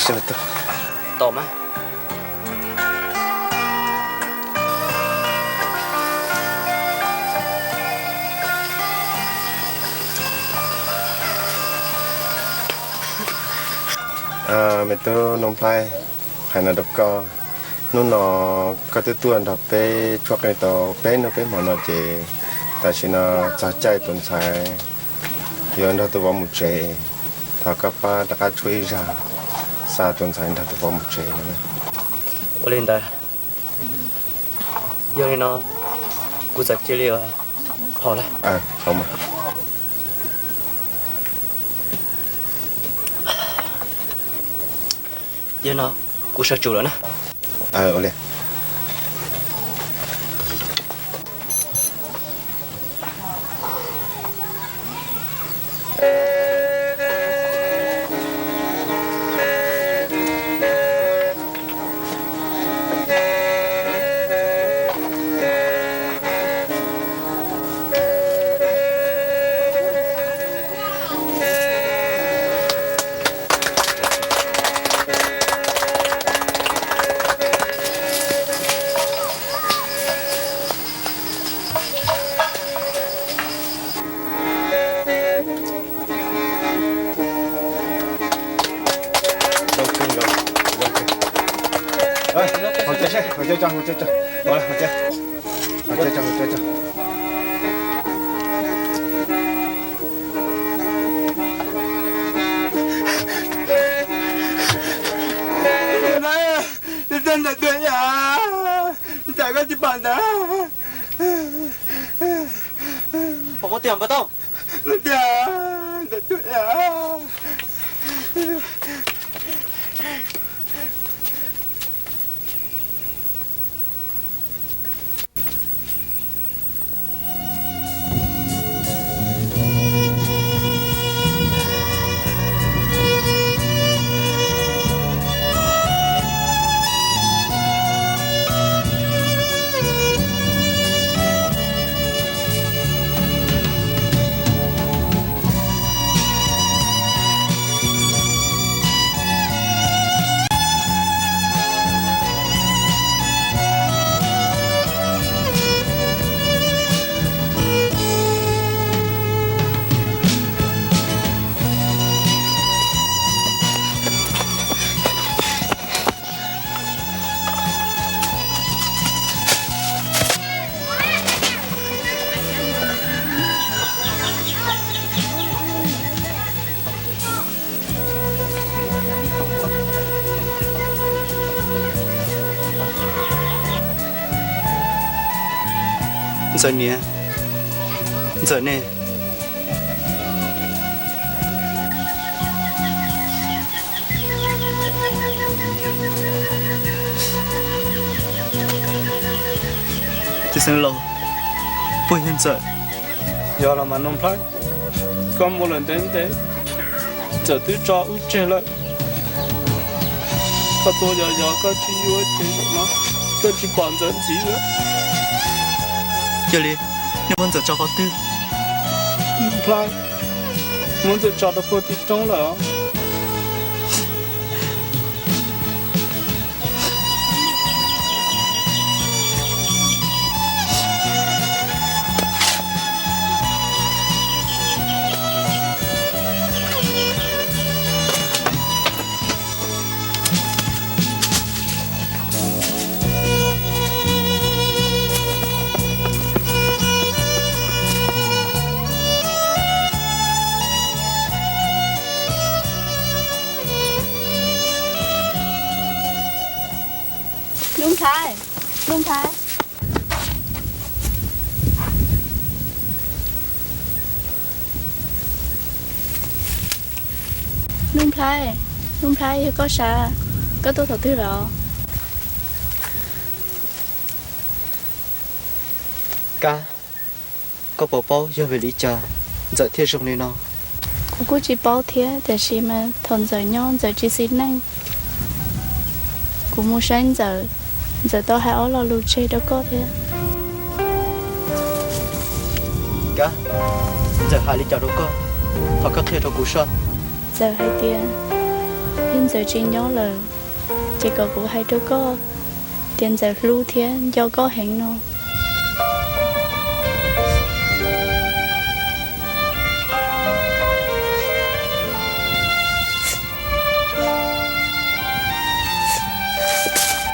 coj tuaj. Tau mas. Me tub Nuj Nplhaib, hais no rau koj, hnub no koj twb tuaj nrog peb tshuab qeej tau peb hnub peb hmo no ces tam sim no txog caij tus ntxhais yuav nrog tus vauv mus tsev. Thov koj pab rov qab tshuab ib zag, xa tus ntxhais nrog tus vauv mus tsev no. Ua li ntawd, yog li no kuv txawm cia li ua hauj lwm. Yog no kuv sawv tsees lawm na. Ntxawm, ntxawm tuag, ntxawm koj tsis pom ntawd. Pom muab tiag npawg Tooj? Muab tiag, ntxawm tuag. Ntxawm niam, Ntxawm ne? Txiv xeev laus, puas yog Ntxawm? Yog los mas Nuj Nplhaib, koj mus lawm ntev ntev, Ntxawm twb tso wb tseg lawm. Koj tuaj yos yos koj tsis yuav ces no koj tsis pom Ntxawm ntxiv lawm. Cia li, nej muab Ntxawm tso qhov twg? Nuj Nplhaib, muab Ntxawm tso rau puag tim roob lawm os. Nuj Nplhaib, Nuj Nplhaib. Nuj Nplhaib, Nuj Nplhaib, yog koj sav, koj tuaj thaum twg lawm? Kab, koj puas paub yog vim li cas Ntxawm thiaj zoo li no? Kuv kuj tsis paub thiab, tiam sis mas thaum Ntxawm nyob Ntxawm tsis xis neej. Kuv mus saib Ntxawm, Ntxawm tau hais ob lo lus tseg rau koj thiab. Kab, Ntxawm hais li cas rau koj? Thov koj qhia rau kuv soj. Ntxawm hais tias Yog Ntxawm tsis nyob lawm, ces kom kuv hais rau koj tias Ntxawm hlub thiab nco koj heev no.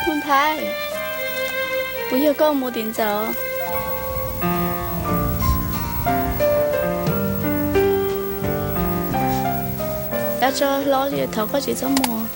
Nuj Thaib, puas yog koj mus tim Ntxawm? Dab tso hlob li, thov koj tsis txhob mus.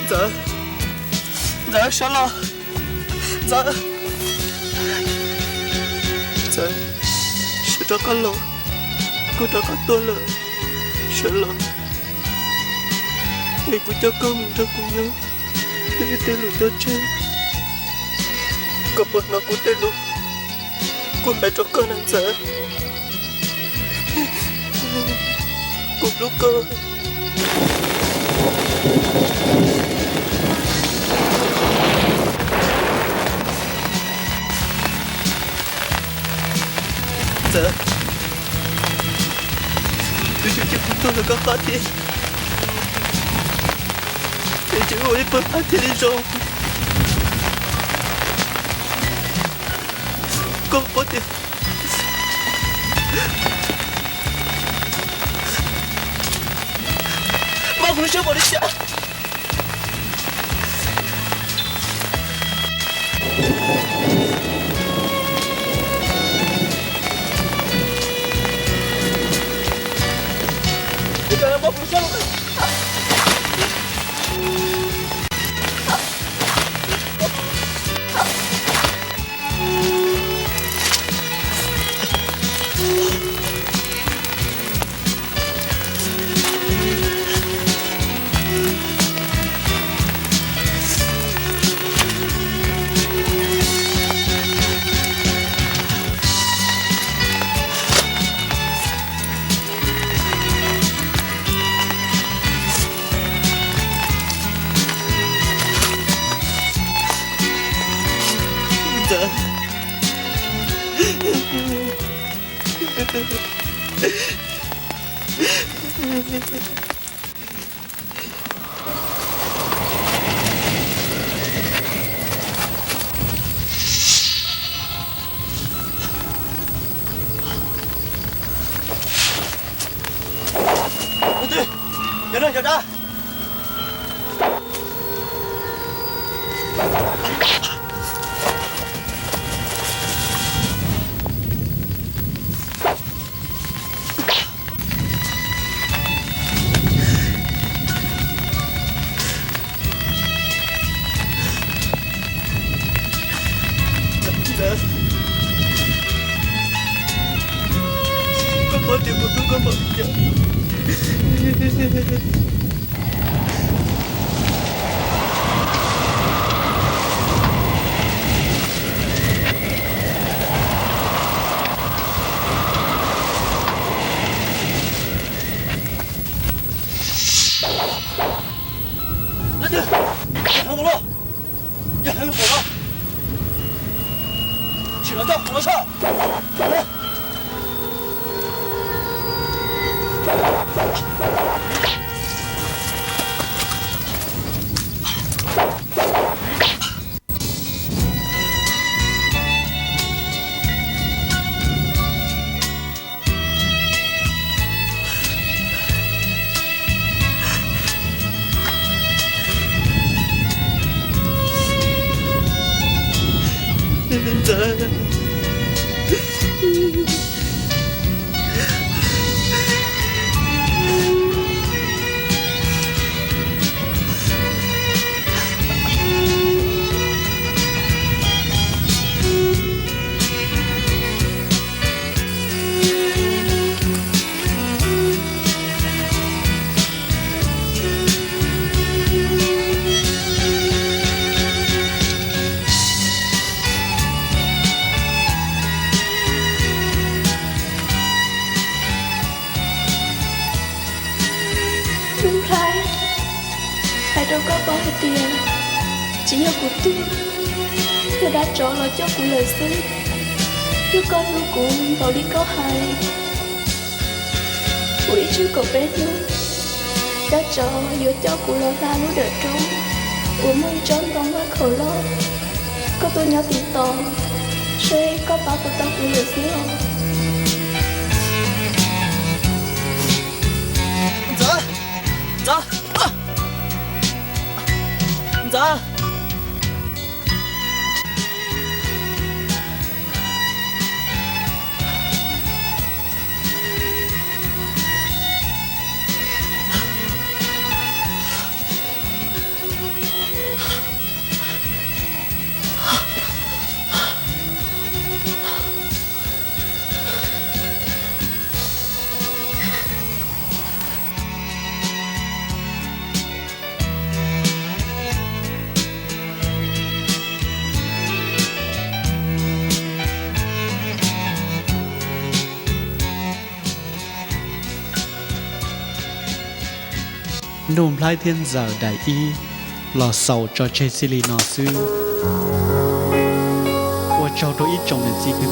Ntxawm, Ntxawm, sawv los. Ntxawm, Ntxawm, sawv rov qab los, kuv rov qab tuaj lawm, sawv los. Es kuv coj koj mus nrog kuv nyob, nyob tej lub cov tsev, koj puas hnov kuv tej lus kuv hais rau koj na Ntxawm? Kuv hlub koj. Ntxawm, kuv yuav coj koj tuaj nrog koj pab thiab, es ua ib pawg pab thiaj li zoo. Koj paub tias mob kuv lub siab npaum li cas. Koj paub tias kuv hlub koj npaum li cas. Yog heev tus no, yog heev tus no, tsis los coj kuv los soj. Nuj Nplhaib, hais rau koj paub hais tias tsis yog kuv tuag, yog dab tsov los coj kuv lawm xwb. Yog koj hlub kuv npaum li koj hais, kuv ib tsug kaum peb hnub, dab tsov yuav coj kuv los hla lub dawm roob uas muaj ib tsob ntoo vaj khaum loj. Koj tuaj nyob tim tos, seb koj pab puas tau kuv lawm xwb os. Ntxawm, Ntxawm, Ntxawm. Nuj Nplhaib thiab Ntxawm daim ib los xaus tso tseg txij li no xwb. Ua tsaug rau ib tsoom niam txiv kwv tij